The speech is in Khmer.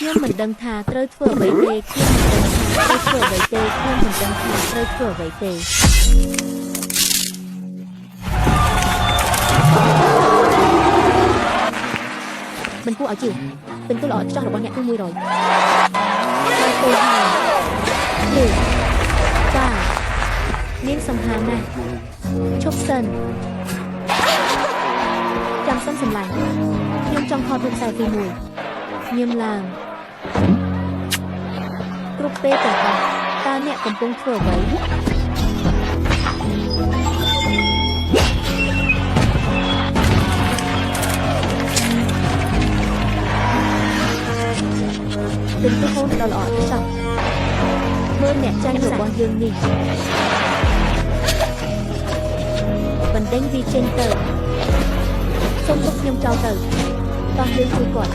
ខ្ញុំមិនដឹងថាត្រូវធ្វើអ្វីទេខ្ញុំមិនដឹងថាត្រូវធ្វើអ្វីទេខ្ញុំមិនដឹងថាត្រូវធ្វើអ្វីទេ មិនគួរឲ្យជឿពិន្ទុល្អឥតខ្ចោះរបស់អ្នកគឺ100ហើយទៅហើយយេបាមានសំហាណាស់ឈប់សិនចាំសិនសម្លាញ់ខ្ញុំចង់ថតរូប selfie មួយញឹមឡើងគ្រប់ពេលទាំងអស់តើអ្នកកំពុងធ្វើអ្វី ពិន្ទុហូនដ៏ល្អឥតខ្ចោះមើលអ្នកចាញ់របស់យើងនេះបណ្ដេញវាចេញទៅសូមទុកខ្ញុំចោលទៅតោះយើងជួយគាត់